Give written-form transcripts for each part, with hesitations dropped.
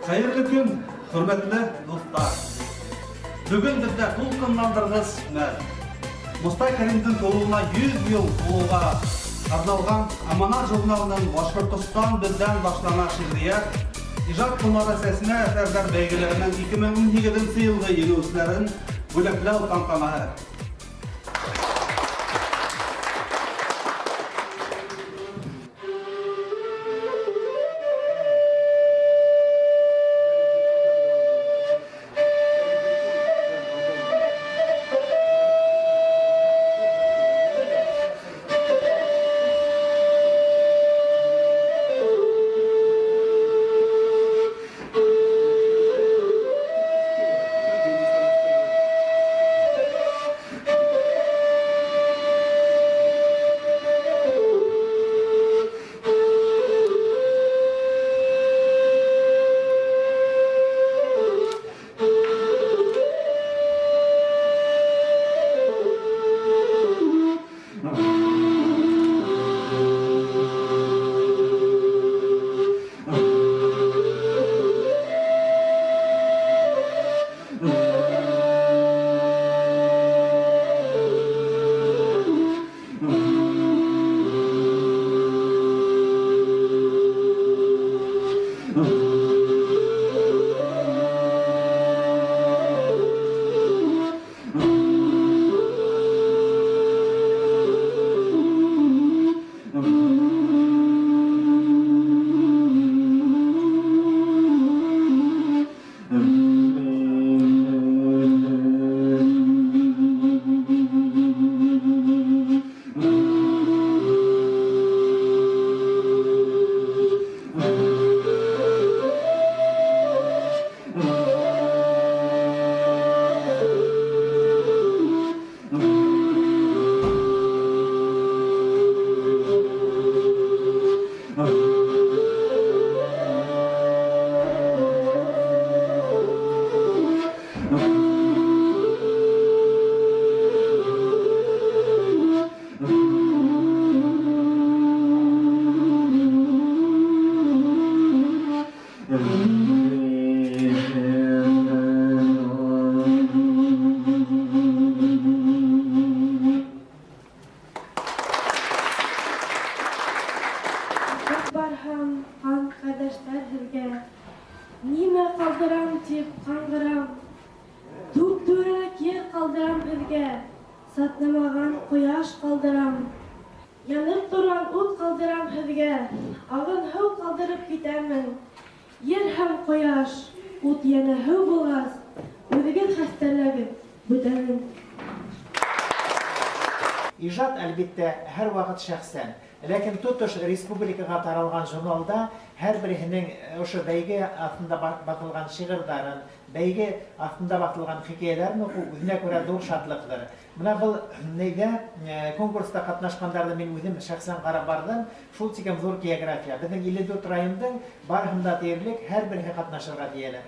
Хәерле көн, хөрмәтле дуҫтар! Бөгөн беҙҙә тулҡынландырғыс мәл. Мостай Кәримдең тыуыуына 100 йыл тулыуға арналған Аманат журналының Башҡортостан беҙҙән башлана шиғриәт, ижад ҡомары сәсмә әҫәрҙәр бәйгеләренең 2018 йылғы еңеүселәрен бүләкләү тантанаһы. Китеп барһам, ҡан-ҡәрҙәштәр һеҙгә, Нимә ҡалдырам тип ҡаңғырам. Түп-түгәрәк ер ҡалдырам һеҙгә, Сатнамаған ҡояш ҡалдырам. Янып торған ут ҡалдырам һеҙгә, Ағын һыу ҡалдырып китәмен. Ер һәм ҡояш, ут йәнә һыу булғас, Үҙегеҙ хәстәрләгеҙ бүтәнен. Ижат, әлбиттә, һәрвакыт шәхсән. Ләкин тотош республикага таралган журналда һәрбереһенең ошо бәйге аҫтында баҫылган шигырьдарын, бәйге аҫтында баҫылган хикәйәләрен уҡыу үзенә күрә ҙур шатлыҡдыр. Менә был нейдә конкурста катнашкандарны мин үзем шәхсән карап бардым. Шул тиклем зур география. Безнең 54 районның барыһында диярлек һәрбереһе катнашырга дияле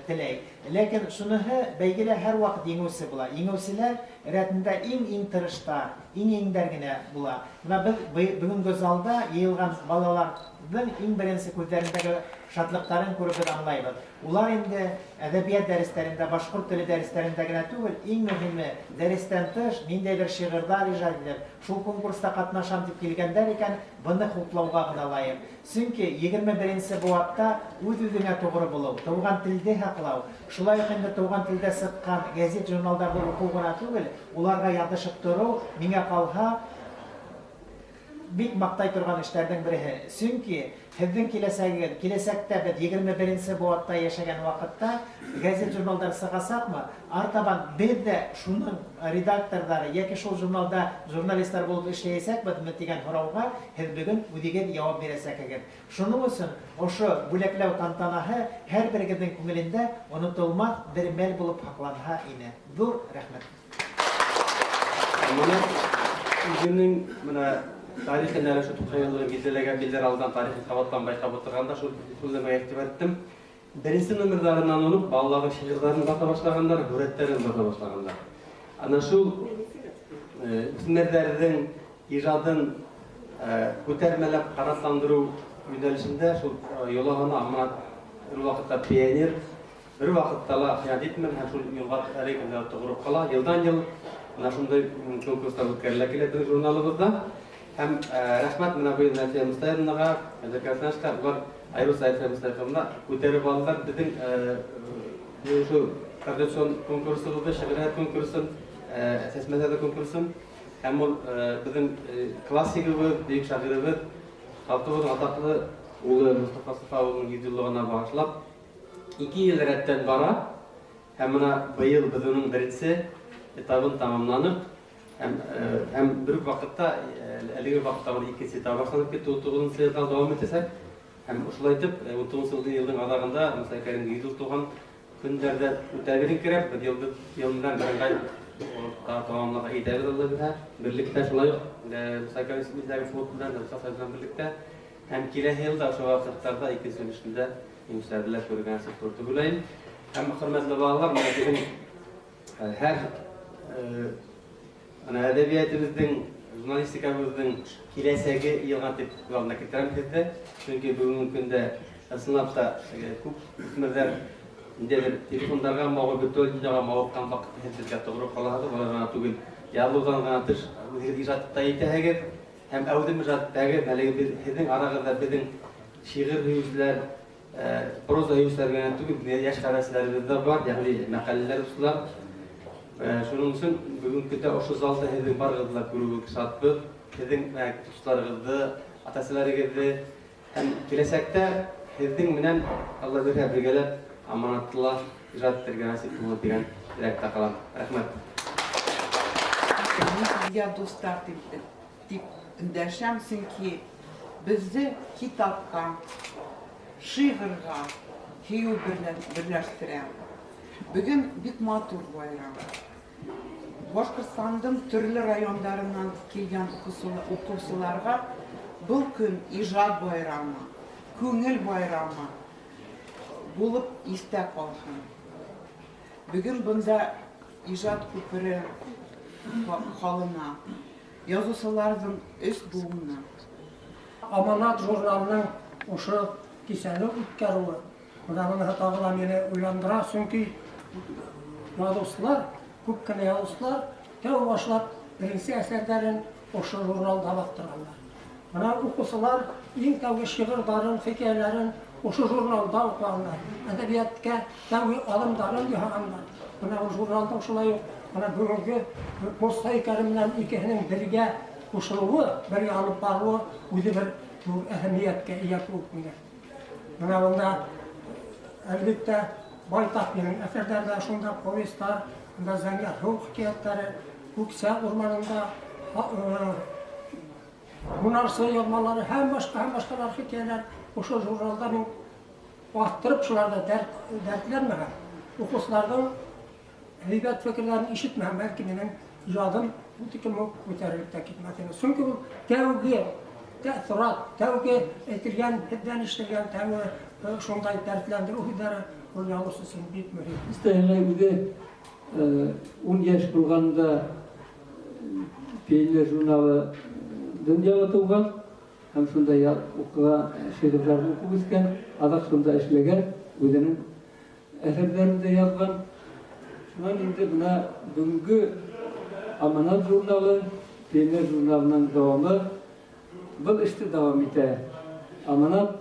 теләй. Ләкин шуныһы, бәйгелә һәрвакыт еңүсе була. Еңүселәр рәтендә иң-иң тырыштар, иң-иңдәр генә була. Менә без бүгенге залда йыелган балаларның иң беренче күзләрендәге шатлыктарын күреп без аңлайбыз. Улар инде әдәбият дәресләрендә, башкорт теле дәресләрендә генә түгел, иң мөһиме, дәрестән тыш, ниндәйдер шигырьләр иҗат итеп, шул конкурста катнашам дип килгәндәр икән, быны хуплауга гына лаек. Чөнки 21 нче быуатта үз-үзеңә тугры булыу, туган телде һаклау, шулай ук инде туган телдә чыккан гәзит-журналдарны уку гына түгел, уларга язышып тору, миңа калһа, бик мактай торган эшләрнең береһе. Чөнки һезнең киләчәгегез, киләчәктә без 21 нче быуатта яшәгән вакытта гәзит-журналдар чыгачакмы, артабан без дә шуның редакторлары яки шул журналда журналистлар булып эшләячәкбезме дигән һорауга һеҙ бөгөн үҙегеҙ яуап бирәсәкһегеҙ. Шуның өсөн ошо бүләкләү тантанаһы һәр берегеҙҙең күңелендә онотолмаҫ бер мәл булып һаҡланһа ине. Ҙур рәхмәт. Моны үзенең менә тарихын әле шу 90 еллыгын билдәләгән билдәр алдыннан тарихын кабаттан байҡап утырганда шул шул нәмәгә игътибар иттем. Беренче номерларыннан ук балаларның шигырьләрен баса башлаганнар, һүрәтләрен баса башлаганнар. Ана шул үсмерләрнең ижадын Күтәрмәләп ҡанатландырыу йүнәлешендә шул йолаһына аманат бер ваҡытта пионер, бер ваҡытта ла хыянат итмәне һәм шул юлға әлеге көндә тоғроп ҡала. Йылдан-йыл менә шундай конкурстар үткәрелә килә беҙҙең журналыбыҙҙа. Һәм рәхмәт менә быйыл Әлфиә Мостаевнаға, Әлфиә Арслановичҡа, улар айырыуса Әлфиә Мостаевна күтәреп алдылар беҙҙең шул традицион конкурсыбыҙҙы, шиғриәт конкурсын, сәсмәсәҙе конкурсын. Һәм ул беҙҙең классигыбыҙ, бөйөк шағирыбыҙ, халҡыбыҙҙың атаҡлы улы Мостафа Сафа улының 100 йыллығына бағышлап 2 йыл рәттән бара. Һәм бына быйыл беҙ уның беренсе этабын тамамланыҡ. Һәм бер үк ваҡытта, әлеге ваҡытта уның икенсе этабы башланып китте, 19 йылдан дауам итәсәк. Һәм ошолай итеп, 19 йылдың аҙағында Мостай Кәримгә 100 йыл тулған көндәрҙә үтә биреңкерәп, беҙ йылды йыл менән берыңғай тамамларға итәбеҙ Алла бирһә. Берлектә шулай уҡ, Мостай Кәрим исемендәге фонд менән, Муса Союз менән берлектә. Һәм киләһе йылда ошо ваҡыттарҙа икенсе өлөшөндә еңеүселәрҙе лә күрергә насип булыр тип уйлайым. Һәм хөрмәтле балалар, менә беҙҙең һәр менә әҙәбиәтебеҙҙең, журналистикабыҙҙың киләсәге йыйылған тип күҙ алдына килтерәм һеҙҙе. Сөнки бөгөнгө көндә ысынлап та күп үҫмерҙәр ниндәйҙер телефондарға мауығып, виртуаль донъяға мауыҡҡан ваҡытта һеҙ беҙгә тоғро ҡалаһығыҙ, улай ғына түгел, яҙыуҙан ғына тыш үҙегеҙ ижад та итәһегеҙ. Һәм әүҙем ижад итәгеҙ, әлеге беҙ, һеҙҙең арағыҙҙа беҙҙең шиғыр һөйөүселәр, проза һөйөүселәр генә түгел, йәш хәбәрселәребеҙ ҙә бар, йәғни мәҡәләләр уҡыусылар. Шуның өсөн бөгөнгө көндә ошо залда һеҙҙең барығыҙҙы ла күреүгә шатбыҙ. Һеҙҙең дуҫтарығыҙҙы, ата-әсәләрегеҙҙе һәм киләсәктә һеҙҙең менән Алла бирһә бергәләп аманатла ижад итергә насип булыр тигән теләктә ҡалам. Рәхмәт. Мин һеҙгә дуҫтар тип өндәшәм, сөнки беҙҙе китапҡа, шиғырға һөйөү берләштерә. Бөгөн бик матур байрам. Башҡортостандың төрлө райондарынан килгән уҡыусыларға был көн ижад байрамы, күңел байрамы булып иҫтә ҡалһын. Бөгөн бында ижад күпере халына, яҙыусыларҙың өс быуыны. Аманат журналының ошо кисәне үткәреүе, бына быныһы тағы ла мине уйландыра, сөнки яҙыусылар, күп кенә яҙыусылар тәү башлап беренсе әҫәрҙәрен ошо журналда баҫтырғандар. Бына уҡыусылар иң тәүге шиғырҙарын, хикәйәләрен ошо журналда уҡығандар, әҙәбиәткә тәүге аҙымдарын яһағандар. Бына был журналдың шулай уҡ бына бөгөнгө Мостай Кәрим менән икеһенең бергә ҡушылыуы, бергә алып барыуы үҙе бер ҙур әһәмиәткә эйә кеүек миңә. Бына бында әлбиттә байтаҡ минең әҫәрҙәр ҙә шунда, повестар, бында Зәңгәр һыу хикәйәттәре, Күксә урманында, һунарсы яҙмалары һәм башҡа, һәм башҡалар хикәйәләр ошо журналда мин баҫтырып шуларҙы дәртләнмәһәм, уҡыусыларҙың һәйбәт фекерҙәрен ишетмәһәм, бәлки минең ижадым был тиклем үк күтәрелеп тә китмәҫ ине. Сөнки ул тәүге тәьҫорат, тәүге әйтелгән, һеҙҙән ишетелгән тәүге шундай дәртләндереү һүҙҙәре ул яҙыусы өсөн бик мөһим. Мостай ағай үҙе 10 йәш булғанда Пионер журналы донъяға тыуған һәм шунда уҡыған шиғырҙарҙы уҡып үҫкән, аҙаҡ шунда эшләгән, үҙенең әҫәрҙәрен дә яҙған. Шунан инде бына бөгөнгө Аманат журналы, Пионер журналының дауамы был эште дауам итә. Аманат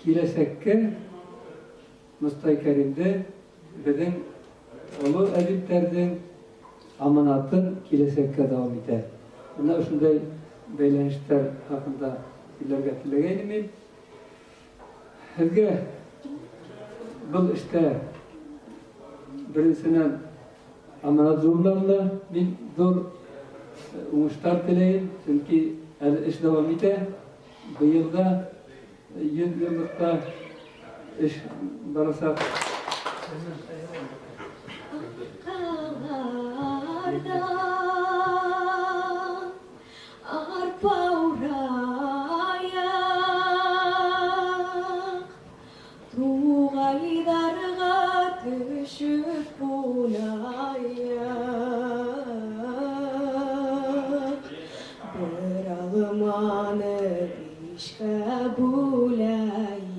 киләсәккә Мостай Кәримде беҙҙең оло әҙиптәрҙең аманатын киләсәккә дауам итә. Бына ошондай бәйләнештәр хаҡында һөйләргә теләгәйнем мин. Һеҙгә был эштә беренсенән Аманат журналына мин ҙур уңыштар теләйем, сөнки әле эш дауам итә. Быйыл да 100 йыллыҡта эш барасаҡ. Арҡаларҙа арпа урайыҡ, туғайҙарға төшөп ҡунайыҡ. Бер алма алманы бишкә бүләйек.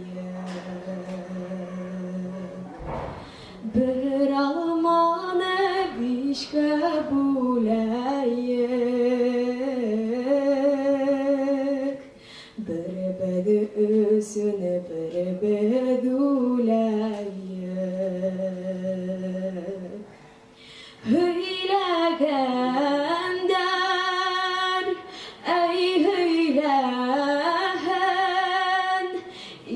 Бер алманы бишкә бүләйек. Беребеҙ өсөн беребеҙ үләйек. Һөйләгәндәр, әй һөйләһен,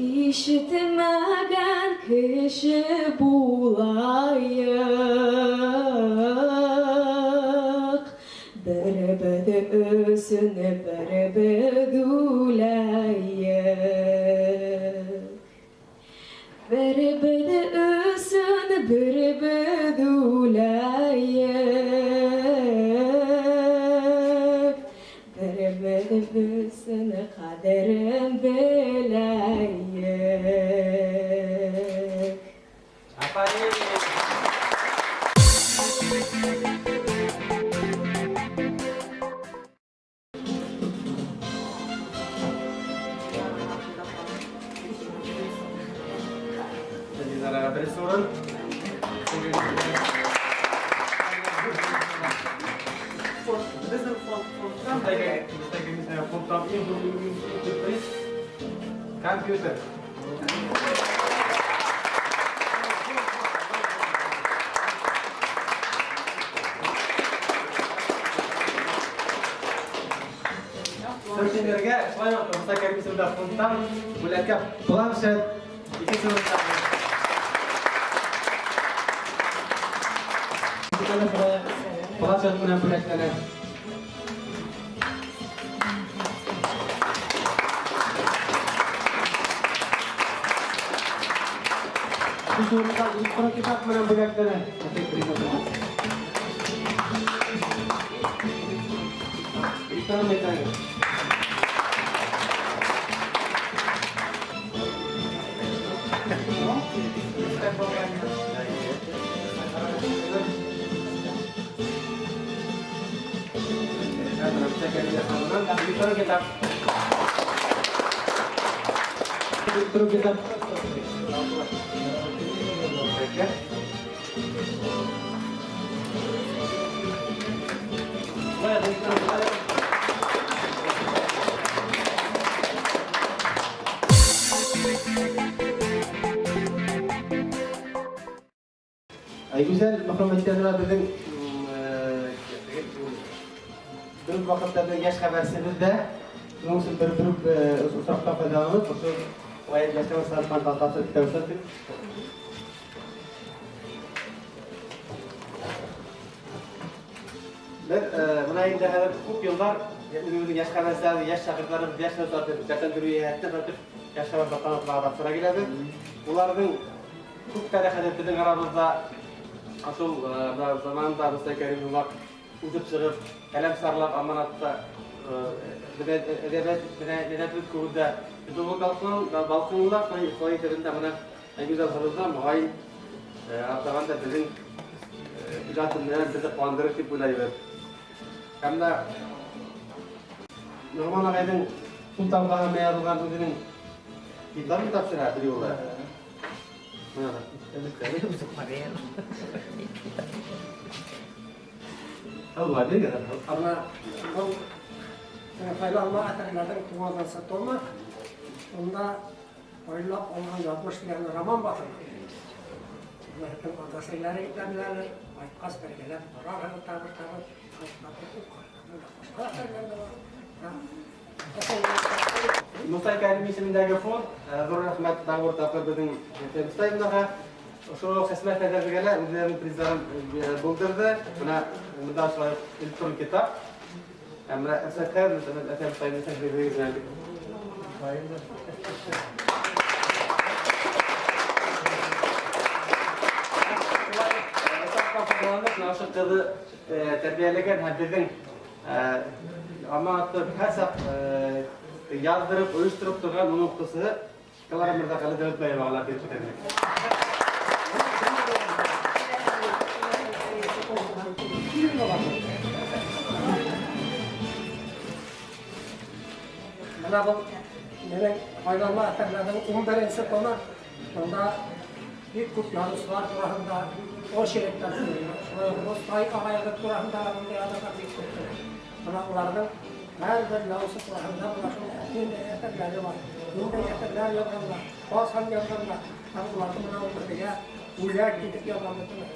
ишетмәгән кеше булайыҡ. Беребеҙ өсөн беребеҙ үләйек. Беребеҙ өсөн беребеҙ үләйек. Беребеҙ өсөн ҡәҙерен беләйек. Афарин! Динара беренсе урын. Беҙҙең фондтан Фондтан иң ҙур приз компьютер. Сәүсәнәргә шулай уҡ Муса Кәрим исемендә фондтан бүләккә планшет, икенсе урында. Планшет менән бүләкләнә. Өченче урында электрон китап менән бүләкләнә. Электрон китап. Электрон китап. Электрон китап. Айгүзәл Мөхәммәтҗанова беҙҙең бер ваҡытта беҙҙең йәш хәбәрсебеҙ ҙә, шуның өсөн бер осраҡта файҙаланып, ошо йәштәр сарыфҡан тапшырып китә. Беҙ бына инде хәҙер күп йылдар үҙебеҙҙең йәш хәбәрселәр, йәш шағирҙарыбыҙ, йәш дәртләндереү йәһәттән артыҡ йәш хәбәр тантаналарға тапшыра киләбеҙ. Уларҙың күптәре хәҙер беҙҙең арабыҙҙа шул бына заманында Муса Кәримов үтеп сығып, ҡәләм сарлап аманатта әҙәбиәтебеҙ күбендә балҡынлар, шулай итеп бына Айгүзәл ҡыҙыбыҙ моғайын артабан да беҙҙең ижады менән беҙҙе ҡыуандырыр тип уйлайбыҙ. Һәм дә Ноғман ағайҙың ҡул тамғаһы менән яҙылған үҙенең китабын тапшыра бер юлы. Алла биргән. Ана был файҙалана әҫәрҙәрҙең туғыҙынсы томы. Унда һайлап алған яҙмыш тигән роман баҫылды. Беҙҙең ата-әсәләре итәмләре, ҡайтҡас бергәләп торарһығыҙ, табыр-табыр, табыр уҡыр. Башҡа әҫәрҙәр ҙә бар. Муса Кәрим исемендәге фонд, ҙур рәхмәт тағы бер тапҡыр беҙҙең Мустаевнаға. Ошо хеҙмәт әҙерлегә лә үҙҙәренең приздарын булдырҙы. Бына бында шулай уҡ электрон китап. Һәм бына Әсәхәр, мәҫәлән, Әсәр Мустаевна сәхифәгеҙ. Ошо ҡыҙы тәрбиәләгән һәм беҙҙең аманатты һәр саҡ яҙҙырып, ойоштороп торған уның уҡытыусыһы Клара Мырҙаҡәле Дәүләтбаеваға ла биреп үтәбеҙ. Менә был минең һайланма әҫәрҙәрҙең 11-нсе томы. Бында бик күп яҙыусылар тураһында очерктар һөйләй. Шулай уҡ Мостай ағайыбыҙ тураһында ла бындай яҙылған бик күп. Бына уларҙың һәр бер яҙыусы тураһында бына шул ниндәй әҫәрҙәре бар, ниндәй әҫәрҙәр яҙғандар, ҡасан яҙғандар, һәм уларҙы бына ул беҙгә бүләк итеп яҙған бөтөнләй.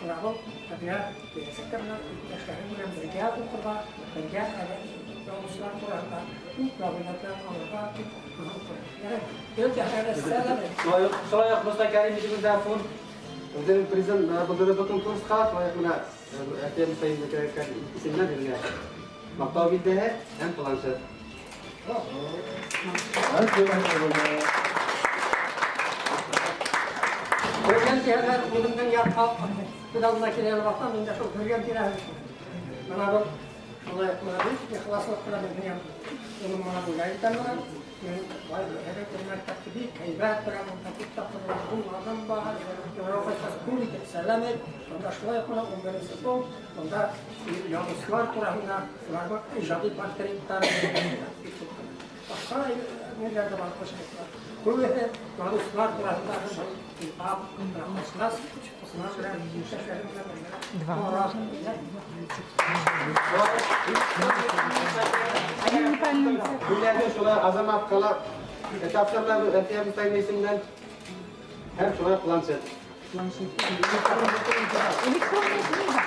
Бына был беҙгә киләсәктә бына иптәштәрем менән бергә уҡырға, бергә яҙыусылар тураһында күп мәғлүмәттәр алырға тип бына уҡырға. Шулай уҡ Мостай Кәрим исемендәге фонд үҙенең призын булдырып конкурсҡа, шулай уҡ бына Әлфиә Мостаин исеменән һеҙгә маҡтау билдәһе һәм планшет. Бөргән тиһәләр, үҙемдең ятҡа күҙ алдына килә ваҡытта мин дә шул бөргән тирәһен. Бына был шулай уҡ бына бик ихласлыҡ менән мин һиңә улым менән бүләк итәм бына. Мин бай мәктәпте бик һәйбәт беләм, унда күп тапҡыр булғаным бар. Яңы ҡайтҡас күп итеп сәләм әйт. Унда шулай уҡ бына 11-нсе том, унда яҙыусылар тураһында уларҙың ижади портреттары бик күп. Башҡа ниләр ҙә бар, очерктар. Күбеһе яҙыусылар тураһында китап, асҡас, шунан белән иптәштәрем менән бергә Бүләге шулай Азамат ҡала тапшырыла Әлфиә Мостаин исеменән һәм шулай планшет. Электронная книга.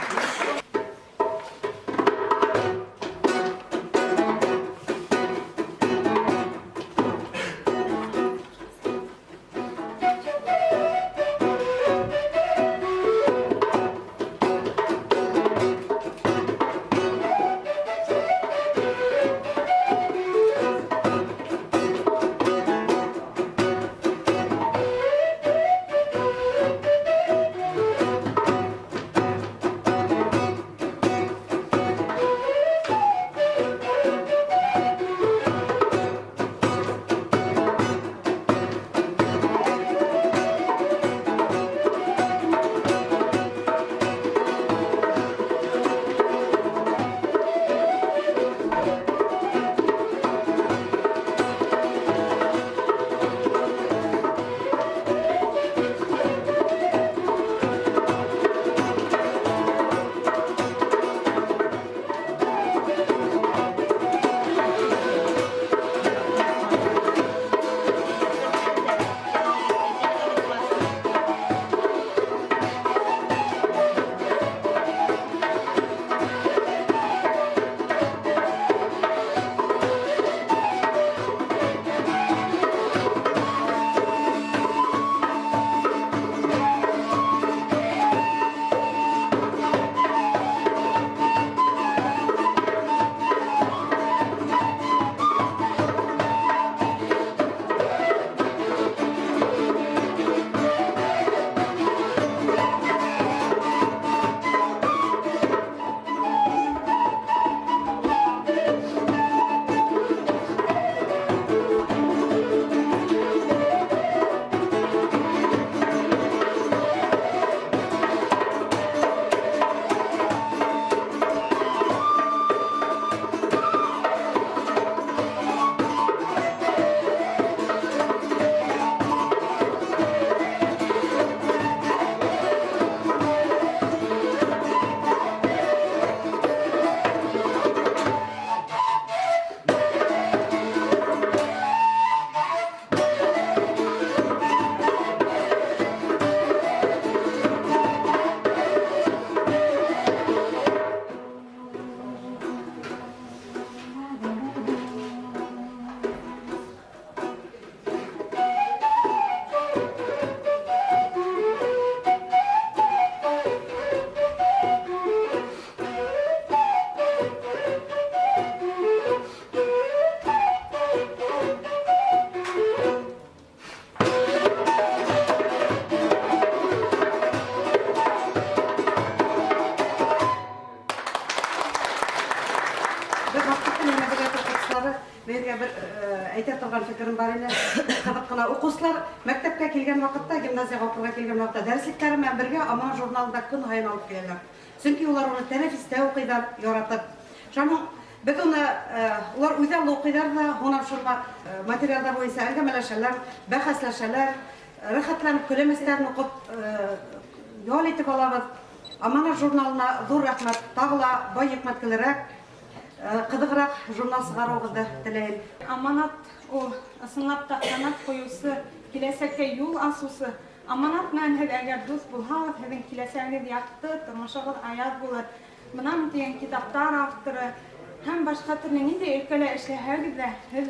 Бер ваҡытта мин әҙәбиәт уҡытыусылары беҙгә бер әйтә торған фекерем бар ине. Ҡыҙыҡ ҡына уҡыусылар мәктәпкә килгән ваҡытта, гимназияға уҡырға килгән ваҡытта дәреслектәре менән бергә Аманат журналында көн һайын алып киләләр. Сөнки улар уны тәнәфестә уҡыйҙар, яратып. Шуның Беҙ уны, улар үҙаллы уҡыйҙар ҙа, һуңынан шул материалдар буйынса әңгәмәләшәләр, бәхәсләшәләр, рәхәтләнеп көләмәстәрен уҡып, ял итеп алабыҙ. Аманат журналына ҙур рәхмәт, тағы ла бай йөкмәткелерәк, ҡыҙығыраҡ журнал сығарыуығыҙҙы теләйем. Аманат ул ысынлап та ҡанат ҡуйыусы, киләсәккә юл асыусы. Аманат менән һеҙ әгәр дуҫ булһағыҙ, һеҙҙең киләсәгегеҙ яҡты, тормошоғоҙ аяҙ булыр. Бынан тигән китаптар авторы һәм башҡа төрлө ниндәй өлкәлә эшләһәгеҙ ҙә, һеҙ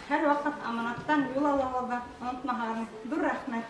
һәр ваҡыт аманаттан юл алыуығыҙҙы онотмаһағыҙ. Ҙур рәхмәт.